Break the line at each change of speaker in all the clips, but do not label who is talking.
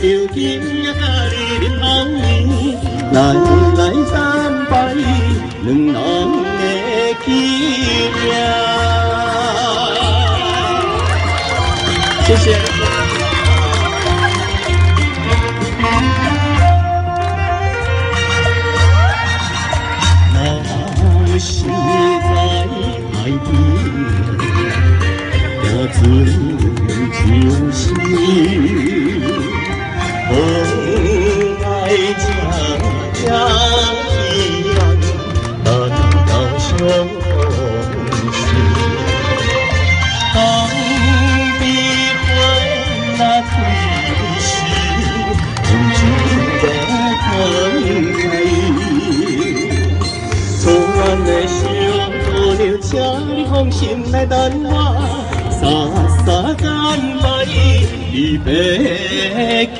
娘今夜佮你啉红暝，来来三拜两人的纪念。谢谢。若是在海边，行船就是，无爱这这希望，难道相思？当悲欢若开时，梦中的回来。错爱的小姑娘，请你放心来等我，三三干杯，你别记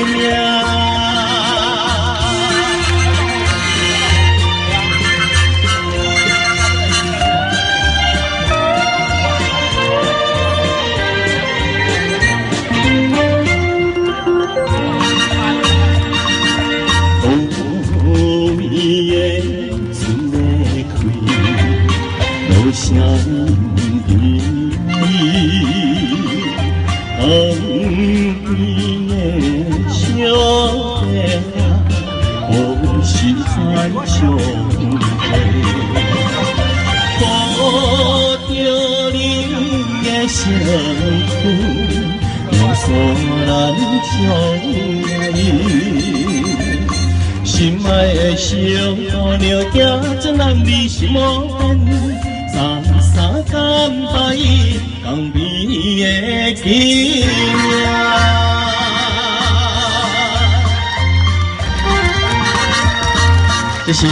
名。声音红的小弟，何时再相会？抱着你的身躯，浓缩咱相爱。心爱的小姑娘，行这难离心无变。三三干杯，江边的纪念。谢谢。